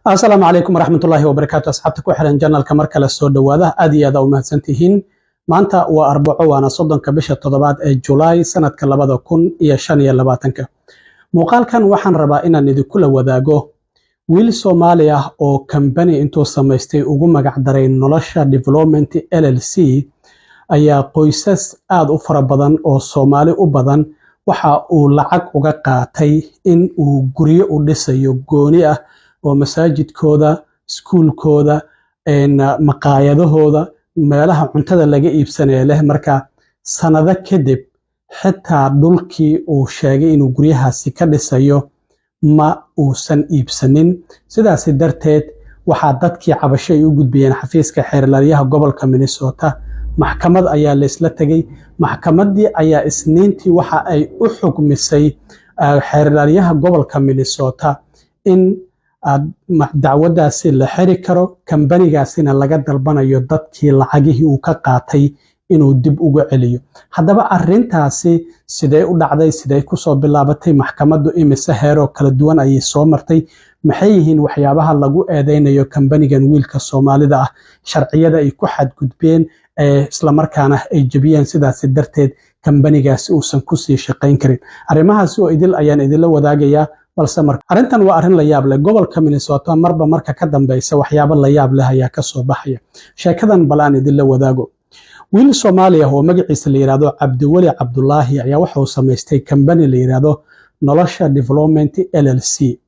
Asalaamu calaykum waraxmatullaahi wabarakaatu. Asxaabta ku xiran channelka, mar kale soo dhowaada. Aad iyo aad aa u mahadsantihiin. Maanta waa Arbaco, waana 30-ka bisha toddobaad ee Julaay, sanadka 2025-ka. Muuqaalkan waxaan rabaa inaan idinkula wadaago wiil Soomaali ah oo kambani intuu samaystay ugu magac daray Nolosha Development LLC ayaa qoysas aad u fara badan oo Soomaali u badan waxa uu lacag uga qaatay in uu guryo u dhisayo gooni ah oo masaajidkooda, iskuulkooda, maqaayadahooda, meelaha cuntada laga iibsanaya leh. Marka sanado kadib xitaa dhulkii uu sheegay inuu guryahaasi ka dhisayo ma uusan iibsanin. Sidaasi darteed waxaa dadkii cabasho ay u gudbiyeen xafiiska xeerlaaliyaha gobolka Minnesota. Maxkamad ayaa laysla tegey. Maxkamaddii ayaa Isniintii waxa ay u xukmisay xeerlaaliyaha gobolka Minnesota in dacwadaasi la xiri karo, kambanigaasina laga dalbanayo dadkii lacagihii uu ka qaatay inuu dib uga celiyo. Haddaba arintaasi sidee u dhacday? Sidee kusoo bilaabatay? Maxkamaddu imise heeroo kala duwan ayay soo martay? Maxay yihiin waxyaabaha lagu eedeynayo kambanigan wiilka Soomaalida ah, sharciyada ay ku xadgudbeen ee islamarkaana ay jebiyeen, sidaasi darteed kambanigaasi uusan kusii shaqayn karin? Arrimahaasi oo idil ayaan idinla wadaagayaa. Balse marka arrintan waa arrin la yaab leh. Gobolka Minnesota marba marka ka dambeysa waxyaabo la yaab leh ayaa kasoo baxaya. Sheekadan bal aan idinla wadaago. Wiil Soomaali ah oo magaciisa la yidhahdo Cabdiweli Cabdulaahi ayaa waxa uu samaystay kambani la yidhahdo Nolosha Development LLC.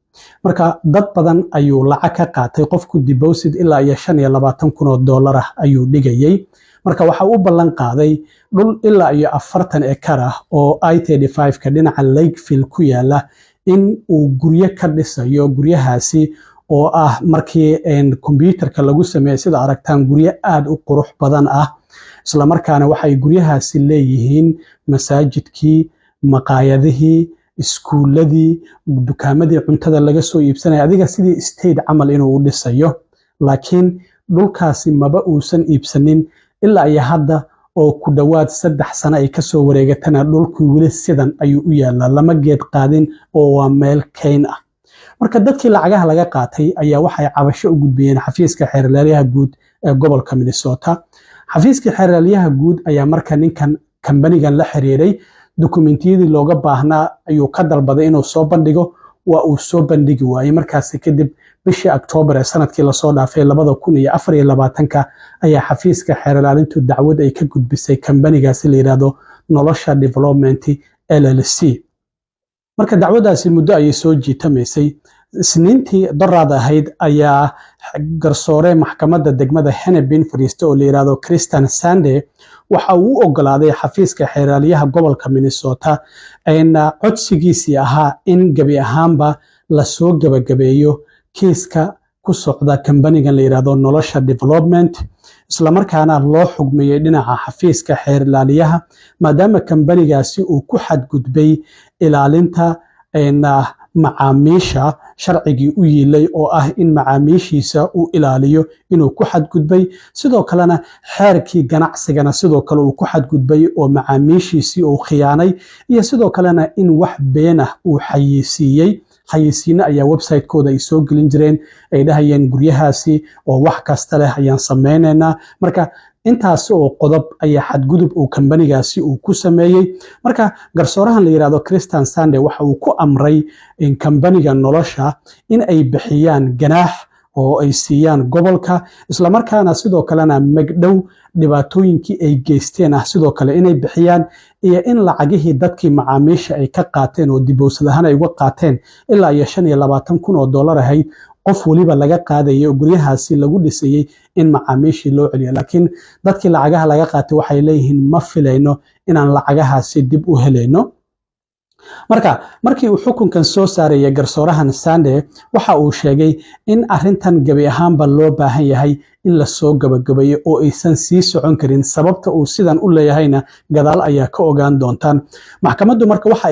Marka dad badan ayuu lacag ka qaatay. Qofku deposit ilaa iyo 25,000 oo dollar ah ayuu dhigayay. Marka waxa u ballan qaaday dhul ilaa iyo 40 ekar ah oo I-35-ka dhinaca Lakeville ku yaala in uu guryo ka dhisayo. Guryahaasi oo ah markii kombyuutarka lagu sameeyey, sida aragtaan, guryo aada u qurux badan ah. Islamarkaana waxay guryahaasi leeyihiin masaajidkii, maqaayadihii, iskuuladii, dukaamadii cuntada laga soo iibsanaya, adiga sidii state camal inuu u dhisayo. Laakiin dhulkaasi maba uusan iibsanin. Ilaa iyo hadda oo ku dhowaad 3 sano ay kasoo wareegatana, dhulkii weli sidan ayuu u yaalaa, lama geed qaadin oo waa meel kayn ah. Marka dadkii lacagaha laga qaatay ayaa waxay cabasho u gudbiyeen xafiiska xeerlaaliyaha guud ee gobolka Minnesota. Xafiiskii xeerlaaliyaha guud ayaa marka ninkan kambanigan la xiriiray. Dukumentiyadii looga baahnaa ayuu ka dalbaday inuu soo bandhigo. Waa uu soo bandhigi waayey. Markaasi kadib bishii Oktoobar ee sanadkii lasoo dhaafay 2024-ka ayaa xafiiska xeerlaalintu dacwad ay ka gudbisay kambanigaasi la yidhaahdo Nolosha Development LLC. Marka dacwadaasi muddo ayay soo jiitamaysay. Isniintii doraad ahayd ayaa garsoore maxkamadda degmada Hennepin fadhiista oo la yidhaahdo Christian Sande waxa uu u ogolaaday xafiiska xeeraalyaha gobolka Minnesota codsigiisii ahaa in gebi ahaanba lasoo gebagabeeyo kiiska ku socda kambanigan la yidhaahdo Nolosha Development, islamarkaana loo xugmiyey dhinaca xafiiska xeerlaaliyaha, maadaama kambanigaasi uu ku xadgudbay ilaalinta macaamiisha, sharcigii u yiilay oo ah in macaamiishiisa uu ilaaliyo inuu ku xadgudbay, sidoo kalena xeerkii ganacsigana sidoo kale uu ku xadgudbay oo macaamiishiisii uu khiyaanay, iyo sidoo kalena in wax been ah uu xayeysiiyey. Xayeysiino ayaa website-kooda ay soo gelin jireen, ay dhahayeen guryahaasi oo wax kasta leh ayaan sameynaynaa. Marka intaas oo qodob ayaa xadgudub uu kambanigaasi uu ku sameeyey. Marka garsoorahan la yidhahdo Christian Sande waxa uu ku amray kambaniga Nolosha in ay bixiyaan ganaax oo ay siiyaan gobolka, islamarkaana sidoo kalena magdhow dhibaatooyinkii ay geysteen ah sidoo kale inay bixiyaan, iyo in lacagihii dadkii macaamiisha ay ka qaateen oo deposit ahaan ay uga qaateen ilaa iyo 25,000 oo dollar ahayd qof weliba laga qaadayay oo guryahaasi lagu dhisayey in macaamiishii loo celiyo. Laakiin dadkii lacagaha laga qaatay waxay leeyihiin ma filayno inaan lacagahaasi dib u helayno. Marka markii uu xukunkan soo saaraya garsoorahan Sande, waxa uu sheegay in arrintan gebi ahaanba loo baahan yahay. in lasoo gabagabeeyo oo aysan sii socon karin. Sababta uu sidan u leeyahayna gadaal ayaa ka ogaan doontaan. Maxkamaddu marka waxa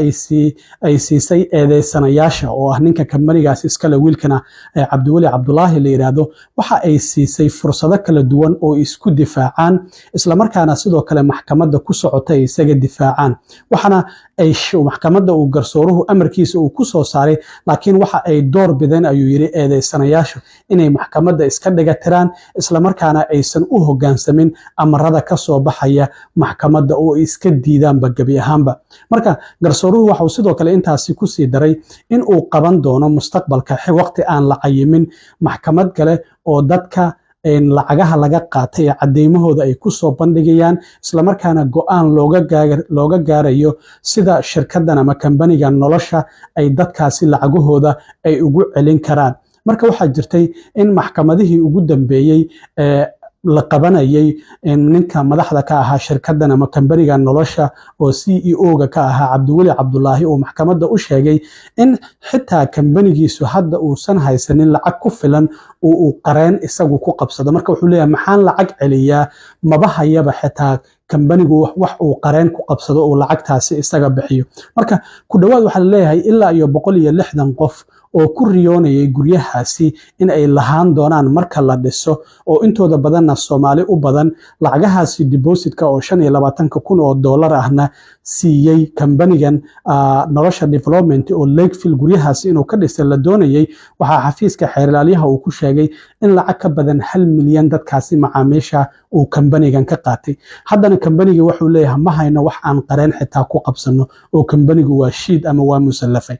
ay siisay eedeysanayaasha, oo ah ninka kambanigaas iskale, wiilkana Cabdiweli Cabdulaahi la yidhaahdo, waxa ay siisay fursado kala duwan oo isku difaacaan, islamarkaana sidoo kale maxkamadda ku socota ay isaga difaacaan. Waxaana ay maxkamadda uu garsooruhu amarkiisa uu ku soo saaray, laakiin waxa ay door bideen, ayuu yidhi, eedeysanayaashu inay maxkamadda iska dhiga tiraan, islamarkaana aysan u hoggaansamin amarada ka soo baxaya maxkamadda oo ay iska diidaanba gebi ahaanba. Marka garsooruhu waxauu sidoo kale intaasi kusii daray in uu qaban doono mustaqbalka, waqti aan la cayimin, maxkamad kale oo dadka lacagaha laga qaatay ee cadeymahooda ay ku soo bandhigayaan, islamarkaana go'aan looga gaarayo sida shirkaddan ama kambaniga Nolosha ay dadkaasi lacagahooda ay ugu celin karaan. Marka waxaa jirtay in maxkamadihii ugu dambeeyey ee la qabanayay, ninka madaxda ka ahaa shirkaddan ama kambaniga Nolosha oo CEO-ga ka ahaa, Cabdiweli Cabdulaahi, uu maxkamadda u sheegay in xitaa kambanigiisu hadda uusan haysanin lacag ku filan oo uu qareen isagu ku qabsado. Marka wuxuu leeyahay, maxaan lacag celiyaa? Maba hayaba xitaa kambanigu wax uu qareen ku qabsado uu lacagtaasi isaga bixiyo. Marka ku dhowaad waxaa laleeyahay ilaa iyo 160 qof oo ku riyoonayay guryahaasi in ay lahaan doonaan marka la dhiso, oo intooda badanna Soomaali u badan, lacagahaasi depositka oo $25,000 ahna siiyey kambanigan Nolosha Development oo Lakeville guryahaasi inuu ka dhisay la doonayay, waxaa xafiiska xeer ilaaliyaha uu ku sheegay in lacag ka badan 1 milyan dadkaasi macaamiisha uu kambanigan ka qaatay. Haddana kambanigii wuxuu leeyahay, ma hayno wax aan qareen xitaa ku qabsano, oo kambanigu waa shiid ama waa musallafay.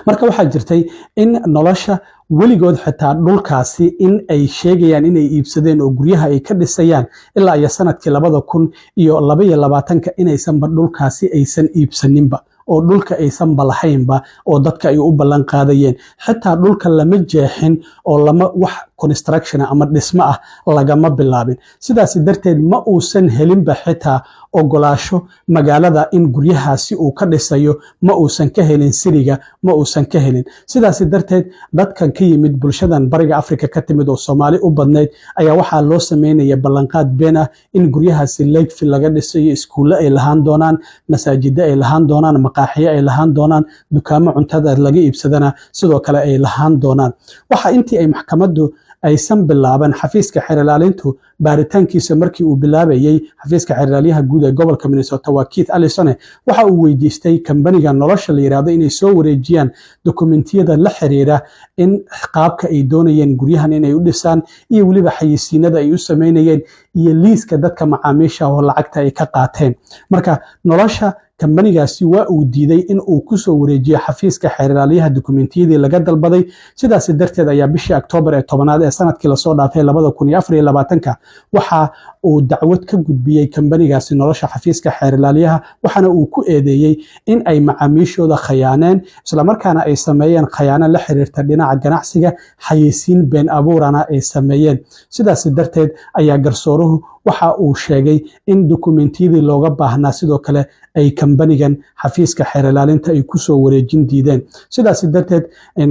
Marka waxaa jirtay in Nolosha weligood xitaa dhulkaasi in ay sheegayaan inay iibsadeen oo guryaha ay ka dhisayaan ilaa iyo sanadkii 2022-ka inaysanba dhulkaasi aysan iibsaninba, oo dhulka aysanba lahaynba oo dadka ay u ballan qaadayeen. Xitaa dhulka lama jeexin oo lama wax construction ama dhismo ah lagama bilaabin. Sidaas darteed ma uusan helinba xitaa ogolaasho magaalada in guryahaasi uu ka dhisayo. Ma uusan ka helin city-ga, ma uusan ka helin. Sidaas darteed dadkan ka yimid bulshadan Bariga Afrika ka timid oo Soomaali u badnayd ayaa waxaa loo sameynaya ballanqaad been ah in guryahaasi Lakeville laga dhisayo iskuulle ay lahaan doonaan, masaajiddo ay lahaan doonaan, maqaaxiyo ay lahaan doonaan, dukaamo cuntada laga iibsadana sidoo kale ay lahaan doonaan. Waxa intii ay maxkamaddu aysan bilaaban, xafiiska xeer ilaalintu baaritaankiisa markii uu bilaabayey, xafiiska xeer ilaalyaha guud ee gobolka Minnesota, waa Keith Ellison, waxa uu weydiistay kambaniga Nolosha la yidhaahdo inay soo wareejiyaan dokumentiyada la xiriira in qaabka ay doonayeen guryahan inay u dhisaan, iyo weliba xayisiinada ay u sameynayeen, iyo liiska dadka macaamiisha oo lacagta ay ka qaateen. Marka Nolosha kambanigaasi waa uu diiday in uu kusoo wareejiyo xafiiska xeer ilaalyaha dokumentiyadii laga dalbaday. Sidaas darteed ayaa bishii Oktoobar ee 10aad ee sanadkii lasoo dhaafay 2024-ka waxa uu dacwad ka gudbiyey kambanigaasi Nolosha xafiiska xeer ilaalyaha, waxaana uu ku eedeeyey in ay macaamiishooda khayaaneen, islamarkaana ay sameeyeen khayaano la xiriirta dhinaca ganacsiga, xayeysiin been abuurana ay sameeyeen. Sidaas darteed ayaa garsooruhu waxa uu sheegay in dokumentiyadii looga baahnaa sidoo kale ay kambanigan xafiiska xeer ilaalinta ay kusoo wareejin diideen. Sidaas darteed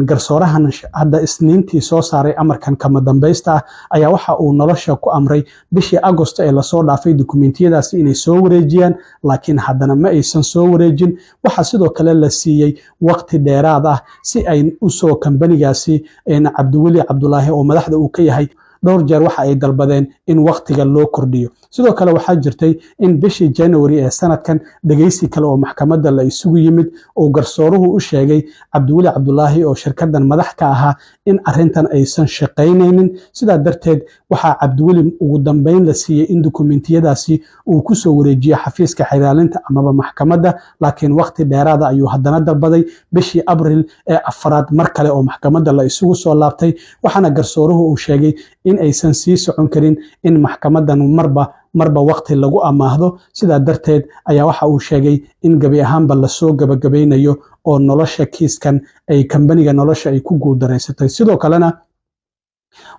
garsoorahan hadda Isniintii soo saaray amarkan kama dambaysta ah ayaa waxa uu Nolosha ku amray bishii Agosto ee lasoo dhaafay dokumentiyadaasi inay soo wareejiyaan, laakiin haddana ma aysan soo wareejin. Waxaa sidoo kale la siiyey waqti dheeraad ah si ay usoo kambanigaasi Cabdiweli Cabdulaahi oo madaxda uu ka yahay dhowr jeer waxa ay dalbadeen in waqtiga loo kordhiyo. Sidoo kale waxaa jirtay in bishii January ee sanadkan dhegeysi kale oo maxkamadda la isugu yimid oo garsooruhu u sheegay Cabdiweli Cabdulaahi oo shirkaddan madax ka ahaa in arrintan aysan shaqaynaynin. Sidaa darteed waxaa Cabdiweli ugu dambeyn la siiyey in dokumentiyadaasi uu kusoo wareejiyo xafiiska xeer ilaalinta amaba maxkamadda, laakiin waqti dheeraada ayuu haddana dalbaday bishii Abril ee 4aad mar kale oo maxkamadda la isugu soo laabtay, waxaana garsooruhu uu sheegay in aysan sii socon karin in maxkamaddan marba marba waqti lagu amaahdo. Sidaa darteed ayaa waxa uu sheegay in gebi ahaanba lasoo gabagabaynayo oo Nolosha kiiskan ay kambaniga Nolosha ay ku guuldaraysatay. Sidoo kalena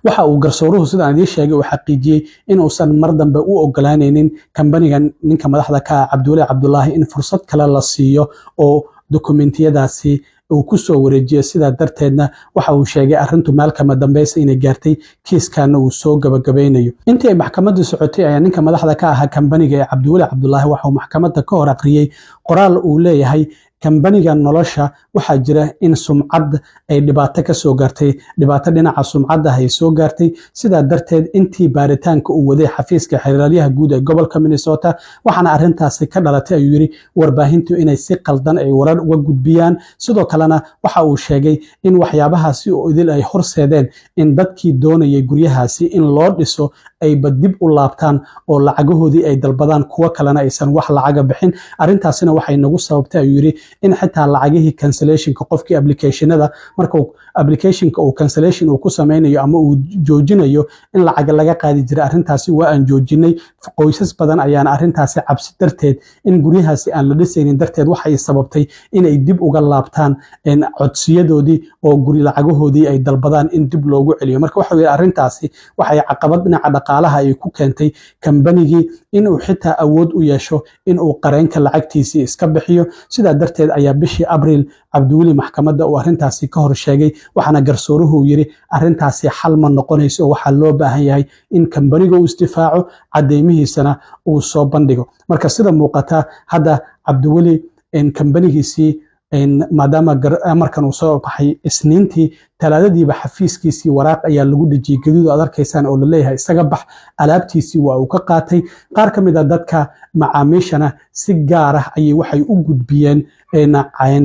waxa uu garsooruhu, sidaan idiin sheegay, uu xaqiijiyey inuusan mar dambe u ogolaanaynin kambanigan ninka madaxda ka ah, Cabdiweli Cabdulaahi, in fursad kale la siiyo oo dokumentiyadaasi Uu ku soo wareejiyey. Sidaa darteedna waxa uu sheegay arrintu meel kama dambeysa inay gaartay, kiiskaana uu soo gabagabeynayo. Intii ay maxkamaddu socotay ayaa ninka madaxda ka ahaa kambaniga ee Cabdiweli Cabdulaahi waxa uu maxkamadda ka hor aqriyey qoraal uu leeyahay kambaniga nolosha waxaa jira in sumcad ay dhibaato ka soo gaartay, dhibaato dhinaca sumcadda ay soo gaartay. Sidaa darteed, intii baaritaanka uu waday xafiiska xeer ilaaliyaha guud ee gobolka Minnesota, waxaana arrintaasi ka dhalatay, ayuu yidhi, warbaahintu inay si qaldan ay warar uga gudbiyaan. Sidoo kalena waxa uu sheegay in waxyaabahaasi oo idil ay horseedeen in dadkii doonayay guryahaasi in loo dhiso ayba dib u laabtaan oo lacagahoodii ay dalbadaan, kuwo kalena aysan wax lacaga bixin. Arrintaasina waxay nagu sababtay, ayuu yidhi, in xitaa lacagihii cancellationka, qofkii applicationada markuu applicationka uu cancellation uu ku sameynayo ama uu joojinayo, in lacag laga qaadi jiray. Arrintaasi waa aan joojinay. Qoysas badan ayaana arrintaasi cabsi darteed in guryahaasi aan la dhisaynin darteed waxay sababtay inay dib uga laabtaan codsiyadoodii oo guri lacagahoodii ay dalbadaan in dib loogu celiyo. Marka waxa yidhi, arrintaasi waxay caqabad dhinaca dhaqaalaha ay ku keentay kambanigii inuu xitaa awood u yeesho inuu qareenka lacagtiisii iska bixiyo. Sidaa darteed ayaa bishii Abriil Cabdiweli maxkamadda uu arrintaasi ka hor sheegay, waxaana garsooruhu uu yidhi arrintaasi xal ma noqonayso oo waxaa loo baahan yahay in kambaniga uu isdifaaco, cadeymihiisana uu soo bandhigo. Marka sida muuqata hadda Cabdiweli kambanigiisii, maadaama amarkan uu soo baxay Isniintii, Talaadadiiba xafiiskiisii waraaq ayaa lagu dhejiyey gaduud aad arkaysaan oo laleeyahay isaga bax. Alaabtiisii waa uu ka qaatay. Qaar ka mid a dadka macaamiishana si gaar ah ayay waxay u gudbiyeen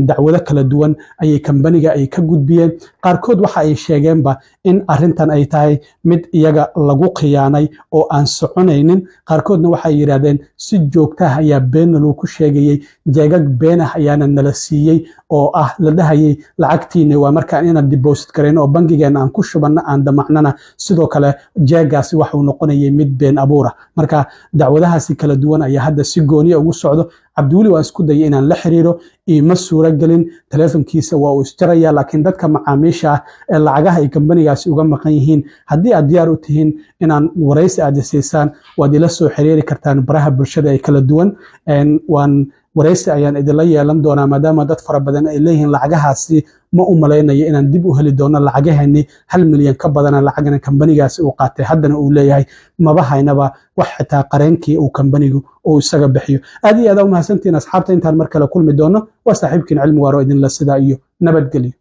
dacwado kala duwan ayay kambaniga ay ka gudbiyeen. Qaarkood waxa ay sheegeenba in arrintan ay tahay mid iyaga lagu khiyaanay oo aan soconaynin. Qaarkoodna waxay yidhaahdeen si joogta ah ayaa beenna loo ku sheegayey, jeegag been ah ayaana nala siiyey oo ah la dhahayay lacagtiina waa markaan inaan deposit garayn oo bangigeena aan ku shubanna aan damacnana. Sidoo kale jeegaasi waxuu noqonayay mid been abuura. Marka dacwadahaasi kala duwan ayaa hadda si gooniya ugu socdo. Cabdiweli waan isku dayay inaan la xiriiro, iima suuro gelin, taleefonkiisa waa uu isjaraya. Laakiin dadka macaamiisha ah ee lacagaha ay kambanigaasi uga maqan yihiin, haddii aad diyaar u tihiin inaan waraysi aad isiisaan, waad ila soo xiriiri kartaan baraha bulshada ee kala duwan. Waan waraysi ayaan idinla yeelan doonaa, maadaama dad fara badan ay leeyihiin lacagahaasi ma u malaynayo inaan dib u heli doono lacagaheeni, 1 milyan ka badana lacagna kambanigaasi uu qaatay, haddana uu leeyahay maba haynaba wax xitaa qareenkii uu kambanigu uu isaga bixiyo. Aad iyo aad u mahadsantihiin, asxaabta. Intaan mar kale kulmi doono, waa saaxiibkiin Cilmi Waaro idinla sidaa iyo nabadgelyo.